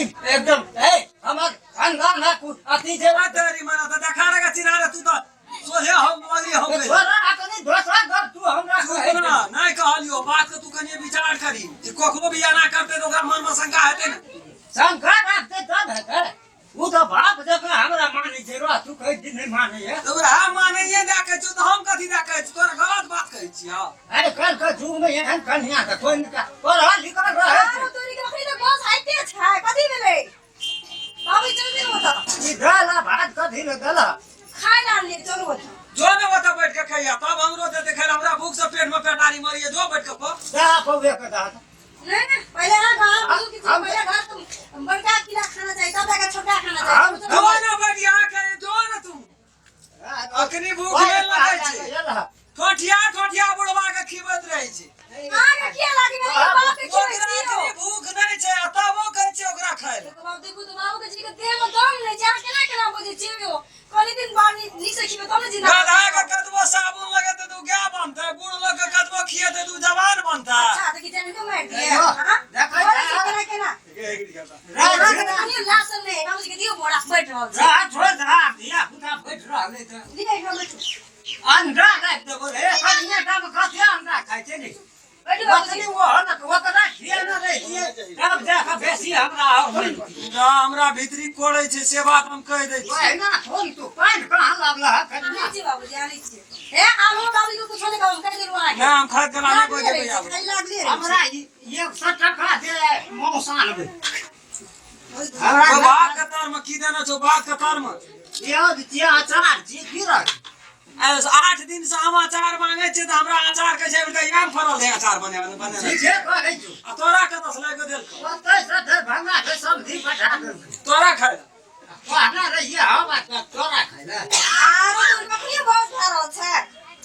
एकदम ए हमर खानदान है कुछ अथी जे आ तेरी मना तऽ देखा रे चिन्हा रे तू तऽ सोझे हम मगरी हम गई छोरा अखनी दोसरा घर तू हमरा चुप कहै ना नहीं कहलियो बात के तू कनिए विचार करी जे कखनो भी एना करते तऽ ओकरा मन में शंका हेतै ने शंका राखते तब हेतै ओ तऽ बाप जकाँ हमरा मानै छै रो तू कहै छी नहि मानै है तऽ ओकरा हम मानैये दए कहै छियौ तऽ हम कथी दए कहै छियौ तोरा गलत बात कहै छियौ अरे कल के युग में एहन कन्या के कोई नहीं पढ़ल लिखल रहै आरो तोरी के अखनी तऽ बस आइते छै कथी भेलै बाबू चलू ने ओतऽ ई दाल आ भात कथी ले देला खाय ला आनलियै चलू ओतऽ जो ने ओतऽ बैठ के खैया तब हमरो देते खाय हमरा भूख से पेट में पेटारी मरिए जो बैठ के खो दहा पौवे के दहा नहीं नहीं पहले ना घर बुझू कि पहले घर तुम बड़का कीड़ा खाना चाहिए तब जाके छोटा खाना हम- चाहिए जो ने बैठ यहाँ के जो ने तू अखनी भूख नहि लगै छै ठोठिया ठोठिया बुढ़वा के खिबैत रहै छै आगे किया लागे है बाप के ओकरा खिबै अखनी भूख नहि छै आ तबो कहै छै ओकरा खाय लए बाबू देखू तो बाबू के जी के देह में दम नहीं छै केना केना बजै छियै यो कनी दिन बाद नीक से खिबै तब ने जिंदा गधा के कतबो साबुन लगेतै तऽ ओ गाय बनतै बूढ़ लोग के कतबो खियेतै तऽ ओ जवान बनतै अच्छा तो कि जान के मार दिए देखो, हां देखै बोलै छै केना केना अहाँ के कनियो लासन नहि बाबूजी के दियौ बोरा बैठ रहल छै राह छोड़ दहा धिया पुता बैठ रहलै तऽ दियौ एहिठाम बैठू अंडा राखि देबो रे कनिया टामे कथी अंडा खाइ छै ने बैठू बाबूजी बकरी ओ हनक ओकरा खिएने रहियै तब जाके बेसी हमरा आओर होइत। ना हमरा भीतरी कोड़ै छै से बात हम कहि दै छी ओहिना थोन तू पानि कहाँ लाबलह कनिया आनै छी बाबूजी आनै छी हे आब हम बाबूजी के कुछो नहि कहब कहि देलहुँ अहाँके ना हम खाइ केना नहि कोइ देबै आब खाली लागले रहै छै। हमरा 100 टका दे मौस आनबै हमरा तो बाघ के तर में की देने छौ बाघ के तर में प्याज छियै अचार छियै की रख 8 दिन से हम अचार मांगे छियै तऽ हमरा अचार कहै छै अभी आम फड़ल है अचार बने बने ठीके कहै छौ आ तोरा कतऽ से लाबि कऽ देलकौ ओतै से दरभंगा से समधी पठा देलकै तोरा खाय लए। कहने रहियै हम आ तोरा खाय लए आरो तोर कखनी बहुत भए रहल छै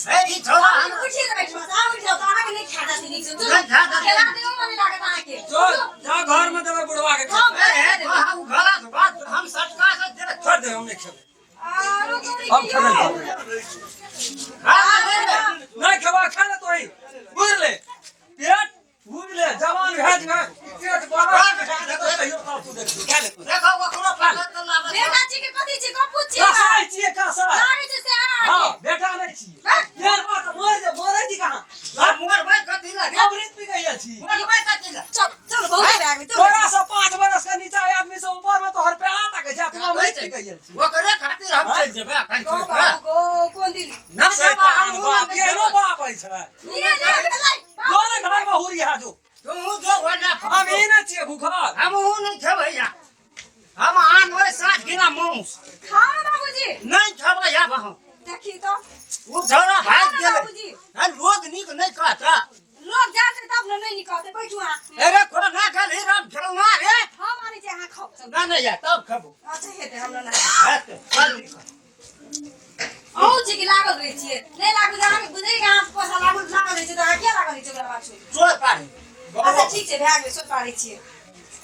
हे ई छोरा बाबूजी उठि जाउ एहिठाम से, अहाँ उठि जाउ तऽ अहाँके नहि खा जाती नीक से चलू नहि खा जाती। खेला देबो मने लागत अहाँके जो जा घर में देबै बुढ़वा के हम हे हे तोरा उ गलत बात हम सटका से दे छोड़ दे हम नहीं खेबै आरो तोरी हम के खेबै यौ। खा ले रे। नहीं खेबा खा ले तोही बुझ ले पेट बुझ ले जवान भए जेबै पेट बड़ा भए जेतौ कहियो तब तू देखबी खा ले तू देखो ओकरो पकड़ के लाबे बेटा जी के कथी छी कपूत छी कसाई छियै कसाई लागै छै से अहाँके। हाँ बेटा नहीं छियै यार बात मर जा मरै छी कहाँ मरबै कथी लए अमृत पी गई छी मरबै कथी लए चल चल बहुत भए गेल चल तोरा से 5 बरस के नीचा आदमी से ऊपर में तोहर पेड़ा तक छै तू अमृत पी गई छी ओकरे खातिर हम चलि जेबै अखन गो छोड़ि कऽ। बाबू गो कोन दिन ना शैतान हम बाप केहनो बाप है छै निये निये भेलै जो ने घर में हुरी हा जो तू जो ओने हम ई नै छियै भूखल हमहूँ नहि खेबै या हम आनबै सात गिना मांस खाओ ना बाबूजी नहि खेबै आब हम देखी तो ओ छौड़ा भागि खाओ ना गेलै बाबूजी आ लोग नीक नहि कहता लोग जाते तब ने नहीं निकलते बैठू अहाँ अरे कोना गेलही राम खेलना रे हम आनै छी अहाँ खाओ चलू ना नहि या तब खेबो अच्छा हेतै हमरा ना हेतै चल निकल। अहूँ छी कि लागल रहै छियै नहि लागू तऽ अहाँके बुझै कि अहाँ पैसा लागल लागल रहै छै तऽ अहाँ किया लागल रहै छियै ओकरा पाछू चोर पाड़ी अच्छा ठीक छै भए गेलै सोच पारै छियै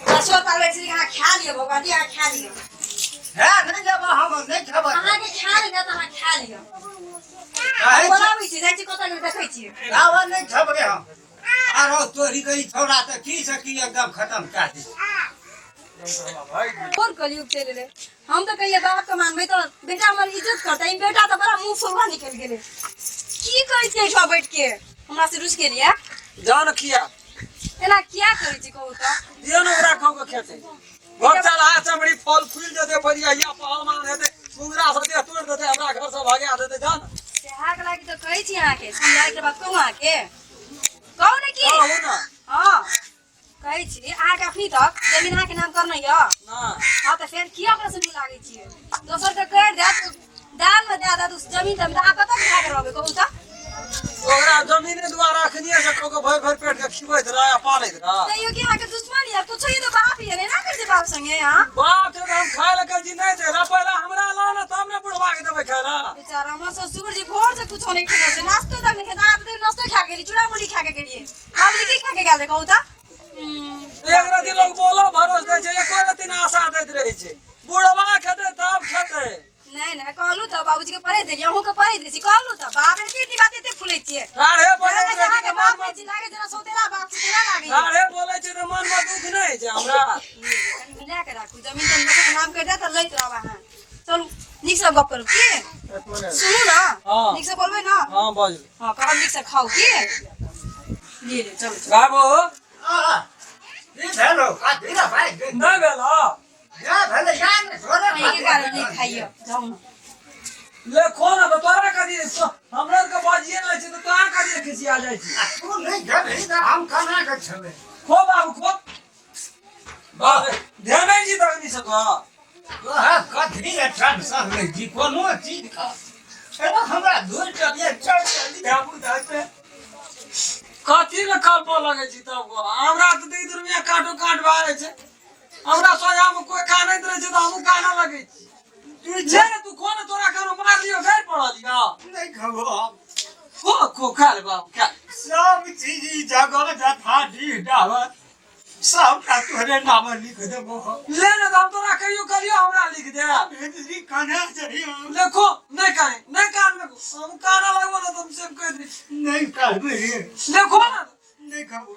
आ सोच पारै छियै कि अहाँ खा लिअ भगवान जी अहाँ खा लिअ हे नहि लेबो हम नहि खेबै अहाँके खा लिअ तऽ अहाँ खा लिअ कहै छी, बोलाबै छी जाइ छी कतऽ गेल देखै छियै आब नहि खेबै हम आरो तोरी के ई छौड़ा तऽ की से की एकदम खत्म कए दी कोन कलयुग चलि एलै हम तऽ कहियै बापके मानबै तऽ बेटा हमर इज्जत करतै ई बेटा तऽ बड़ा मुँह फुलवा निकलि गेलै की कहै छियै एहिठाम बैठ के हमरा से रुसि गेलियै जाओ ने किया एना किया करै छी कहू तऽ दियौ ने ओकरा खाओ के खेतै घर चल आ चमड़ी फल फूल जेतै बढ़िया या पहलवान हेतै मुंगरा से देह तोड़ि देतै हमरा घर से भगा देतै जान सेहाके लागि तऽ कहै छी अहाँके समझाइके बाद कहू अहाँके कहू ने की कहू ने हँ कहै छी अहाँके अखनी तक जमीन अहाँके नाम करने यऽ ना हँ तऽ फेर किया ओकरा से मुँह लागै छियै दोसरके करि देत दानमे दए देत उस जमीन तमीन अहाँ कतऽ भए कऽ रहबै कहू तऽ ओकरा जमीने द्वारा अखनिए से कऽ भरि भरि पेट के खिबैत रह आ पालैत रह तैयो कि अहाँके दुश्मन यऽ कुछो ई तऽ बाप यऽ ने ना करै छै बाप संगे अहाँ बाप के हम खाय लए कहै छी नहि दे रह पहिले हमरा ला ने तब ने बुढ़वा के देबै खाय लए बेचारा हमर ससुर जी भोर से कुछो नहीं खेने छै नाश्तो तक नहीं खेने अहाँ तऽ नाश्तो खा गेली चूड़ा मुढ़ी खा के गेलियै बाबूजी की खा के गेल रहै कहू तऽ एक रति लोग बोलो भरोस दै छै एको रति ना आशा दैत रहै छै बुढ़वा खेतै तब खेतै नहि नहि कहलहुँ तऽ बाबूजी के पढ़े देलियै अहूँ के पढ़े दै छी कहलहुँ तऽ बाप रे एते बात एते फुलै छियै ठाढ़े बोलै लागै छै छै अहाँके तऽ बाप मनमे नहि छी लागै जेना सौतेला बाप सौतेला लागैए ठाढ़े बोलै छै तऽ मनमे दुख नहि होइ छै हमरा कनि मिला कऽ राखू जमीन तमीन के नाम करि देत तऽ लैत रहब अहाँ। चलू नीक से गप करू की सुनू ना। हाँ। नीक से बोलबै ना। हाँ बजल। हाँ कहब नीक से खाउ की ले ले चलू चलू। बाबू। आ, ई भेलो कथी रे भाइ? नहि भेल हँ? या भेलै या ने छोड़े। एहिके कारण नहि खाइयो जाउ ना। ले खो ना तऽ तोरा कथी हमरा आरके बजिए नहि छै तऽ तोरा कथी खिसिया जाइ छी? आ तू नहि खेबही तऽ हम केना कऽ खेबै? खो बाबू खो। बाप रे, ध्यान नहि छी तखनी से तो। तोहरा कथी रे टेंशन लै छी कोनो चीज का? एना हमरा दूर चलिए चल चली आबू धरते। कथी ले कल्प लगै छी तब गो? हमरा तऽ देख दुनिया काटो काट भए जाइ छै। हमरा सोझामे कोइ कानैत रहै छै तऽ हमहूँ कानऽ लगै छी। तू जे ने तू खो ने तोरा कनो मार लियो गैर पड़ल यऽ। नहि खेबो हम। खो खो खा ले बाबू खा ले। सब चीज ई जगह जथा डीह डाबर सबटा तोहरे नाम लिख देबो हम। ले ने तऽ हम तोरा कहियो कहलियो हमरा लिख दे? भेजली कने जइयो। देखो नहि कान नहि कान हम कानऽ लगबो ने तऽ हम सब कहि दै छी। नहि कहबै रे। देखो ने। नहि खेबो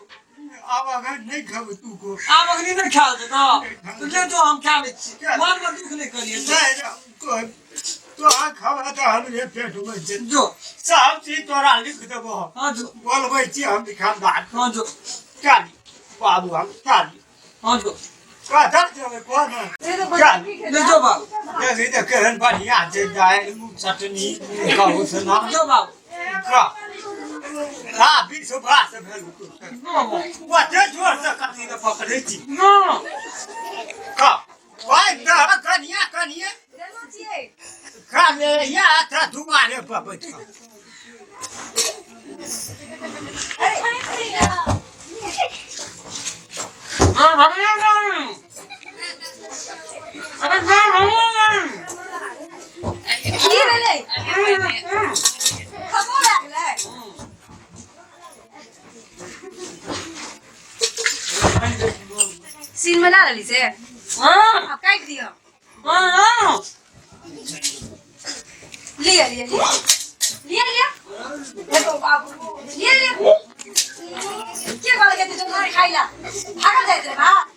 आब अगर नहि खेबो तू को। आब अखनी नहि खायल जेतौ तऽ ले जो हम खा लै छी। मनमे दुख नहि करियै। नहि तोरा खबा तऽ हमरे पेट मे छै। जो। सब चीज तोरा लिख देबो हम। हाँ जो। बोलबै छी हम लिखमदार। हाँ जो। चल बाबू हम चल। हाँ जो। कतऽ जेबै कोन? चल। ले जो बाबू। देखी तऽ केहन बढ़िआँ छै दालि चटनी कहू से ना। जो बाबू। खा खा विश्वास भेल। ओते जोर से कथी ने पकड़ै छी? ना। खा पानि दह कनिया कनिया। देलो छियै। खा ले या था दुआरे पर बैठ कऽ। की भेलै? खबो लागलै? सीन में ला लेली से आब काटि दिअ। लिअ लिअ लिअ लिअ लिअ देखो बाबू लिअ लिअ। के कहलक एते जोर खाइ ला? भागल जाइत रहे भात।